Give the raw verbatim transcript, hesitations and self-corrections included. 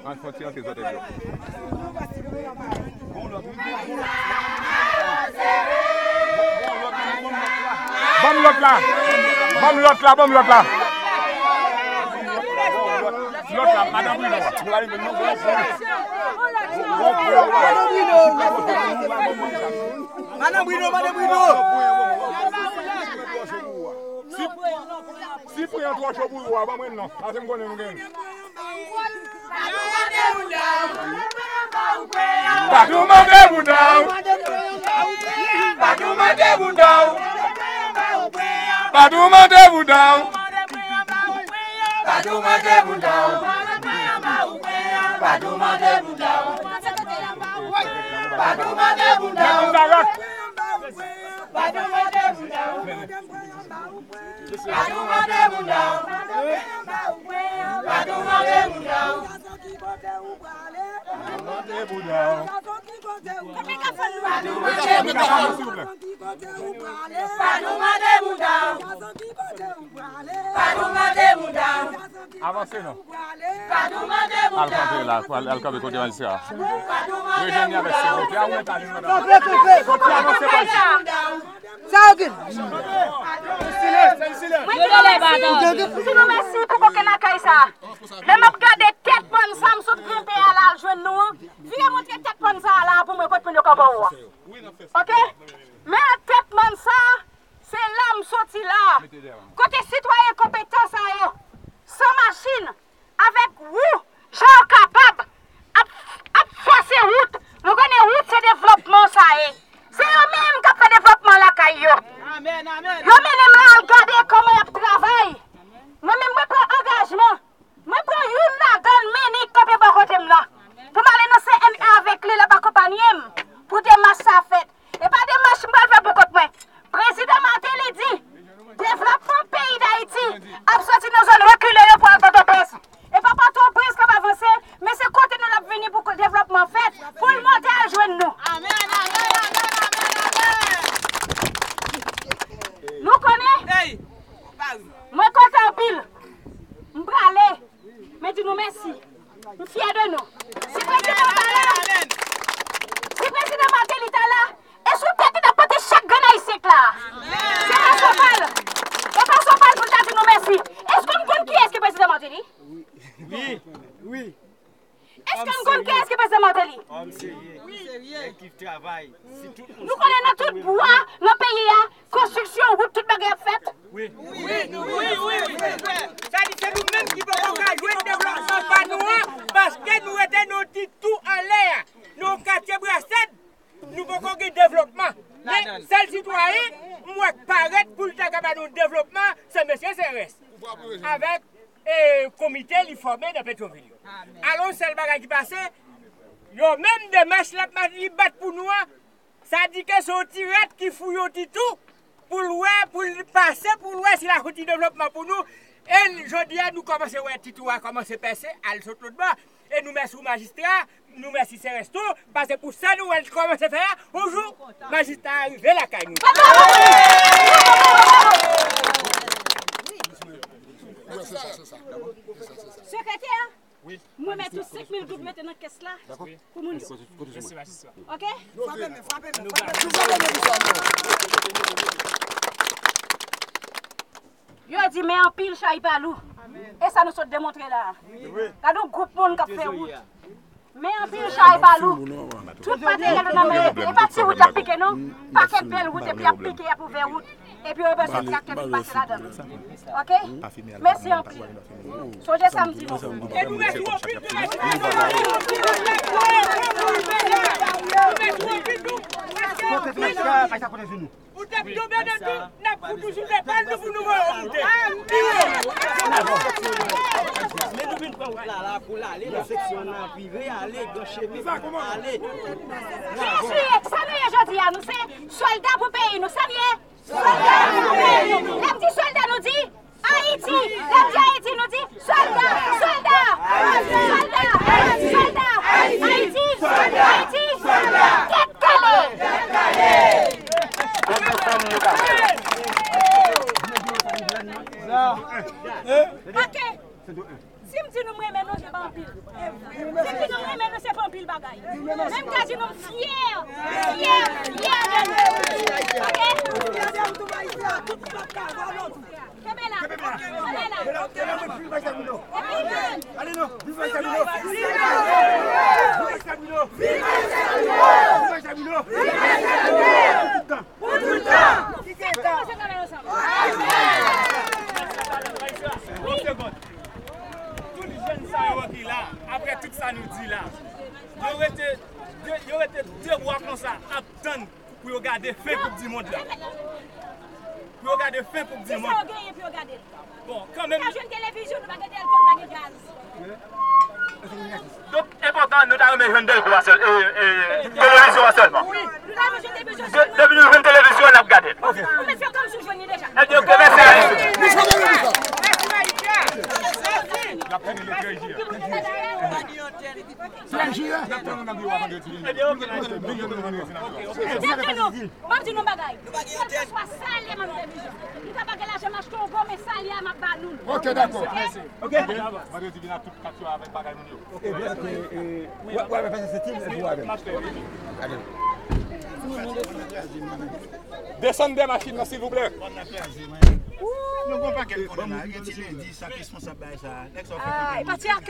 An fon ti antre zòt yo. Ban m lòt la. Ban m lòt la, ban m lòt la. Lòt la, madan Bruno. Madan Bruno, madan Bruno. Si, si pri an twò cho pou ou a, ban mwen non. Pase m konnen nou gen. Pa tou mande bouda w. Pa tou mande bouda w. Pa tou mande bouda w. Pa tou mande bouda w. Pa tou mande bouda w. Pa tou mande bouda w. Pa tou mande bouda w. Pa tou mande bouda w. Pa tou mande bouda w. Pa tou mande bouda w. Pa tou mande bouda w. Pa tou mande bouda w. Avanse non. Pa tou mande bouda w. Al kanpe la, al, al kanpe kote majistra. Rejwenn li avèk sèvòtè a, ou mèt ale, madanm. Kanpe, kanpe. Soti, avanse pa isi. Sa yo gen? Mwen di nou mèsi, mwen di nou mèsi pou kokenn akèy sa. Lè m ap gade tèt mòn sa m sot grenpe a la al jwenn nou an, vire montre tèt mòn sa a la pou mwen kot moun yo kanpe ou an. Oke? Men tèt mòn sa, se la m soti la. Kote sitwayen konpetan sa yo, san machin, avèk ou, jan yo kapab, ap, ap fòse wout. Nou konnen wout se devlòpman sa ye. Se yo menm k ap fè devlòpman lakay yo. Yo mennen m la al gade kòman y ap travay. Mwen menm, mwen pran angajman. Mwen pran youn ladan l, men li kanpe bò kote m nan. Pou m ale nan C N E avèk li, l ap akonpaye m pou demach sa fèt. E pa demach m pral fè pou kont mwen. Prezidan Martelly di, devlòpman peyi Dayiti ap soti nan zòn rekile yo pou al Pòtoprens. E pa Pòtoprens k ap avanse, men se kote nou l ap vini pou ke devlòpman fèt, pou l monte al jwenn nou. Amèn, amèn, amèn, amèn, amèn. Nou konnen, mwen kontan anpil. M prale. Men di nou mèsi. M fyè de nou. Si prezidan pa la, si prezidan Martelly ta la, e sou tèt li t ap pote chak grenn ayisyen k la. Se fason pa l. E fason pa l pou l ta di nou mèsi. Èske n konn kiyès ki prezidan Martelly? Wi. Wi. Èske n konn kiyès ki prezidan Martelly? Òm serye. Nèg ki travay. Nou konnen nan tout bwa nan peyi a, konstriksyon, wout, tout bagay ap fèt. Wi. Wi, wi, wi, wi. Sa di se nou menm ki poko ka jwenn devlòpman pa nou an, paske nou rete nan yon ti tou anlè a, nan yon katye brasèd, nou poko gen devlòpman. Men sèl sitwayen m wè k parèt pou l ta ka ba nou devlòpman, se mesye Serès. Avèk e, komite li fòme nan Petwovil yo. Alò, sèl bagay ki pase, yo menm demach l ap, li bat pou nou an, sa di ke se yon ti rat ki fouye yon ti tou pou l wè, pou l pase, pou l wè si l a fouti devlòpman pou nou. E jodi a, nou kòmanse wè ti tou a kòmanse pèse, al sot lòt bò. E nou mèsi w majistra, nou mèsi Serès tou, paske pou sa nou wè l kòmanse fè a, yon jou, majistra a rive lakay nou. Sekretè, mwen mete senk mil goud mete nan kès la pou moun yo. Oke? Yo di men anpil chay pa lou. E sa nou sot demontre la. Gade yon gwoup moun k ap fè wout. Men anpil chay pa lou. Tout materyèl yo nan men yo. E pa ti wout y ap pike non. Pakèt bèl wout epi y ap pike, y ap ouvè wout. Epi yo bezwen traktè vin pase ladan l. Oke? Mèsi anpil. Sonje sa m di nou. E nou mèsi w anpil tou, mèsi. Nou mèsi w anpil tou. Ou t ap tonbe nan tou, n ap fout ou sou zepòl nou pou nou voye w moute. Men nou vin pran wout la, la pou l ale nan seksyon nan, rive ale, gran chemen, ale. Kiyès nou ye? Sa nou ye jodi a? Nou se sòlda pou peyi nou. Sa nou ye? Sòlda pou peyi nou. Lè m di sòlda, nou di Ayiti. Lè m di Ayiti, nou di sòlda, sòlda, sòlda, sòlda. Ayiti, Ayiti, tèt kale. Gen de fèm nou ka Menm Kazino m fyè, fyè, fyè de nou. Ok? Kenbe la, kenbe la. Epi, Pou tout tan! Pou tout tan! Tout jèn sa yo ki la, apre tout sa nou di la, yo rete de, yo rete de bra konsa ap tann pou yo gade fen koup di mond la. Pou yo gade fen koup di mond. Kisa yo genyen pou yo gade l? Bon, kanmenm. Nou pa jwenn televizyon, nou pa gen telefòn, nou pa gen gaz. Donk, enpòtan, nou ta renmen jwenn delko a sèl, e, e, televizyon an sèlman. Wi, nou ta renmen jwenn televizyon sèlman. Depi nou jwenn televizyon, n ap gade l. Ok. Ou mèt fè kòmsi w jwenn li deja. Ebyen, ok, mèsi. Mèsi, Maïka. Mèsi. Mèsi. N ap fini le trèz jiyè. Trèz jiyè? N ap tann ou nan biwo a vandredi vini. Ebyen, ok. Pou nou jwenn televizyon nan biwo a. Tèt nou. M ap di nou yon bagay. Kèlkeswa sa l ye, mwen, nou te vizyon. Nou ta pa gen lajan m achte yon gwo, men sa l ye a, m ap ba nou l. Ok, dakò. Ok? Ok. Vandredi vin ak tout kat yo avèk bagay moun yo. Ok, ok, e, wè, wè, wè, pase se tim, e, pou avè m. Gade. Desann de machin nan, silvouplè. Nou gon pakèt konnen la, gen ti lendi, sa k responsab bagay sa. Nèg sa w fè. Ah, e pati ak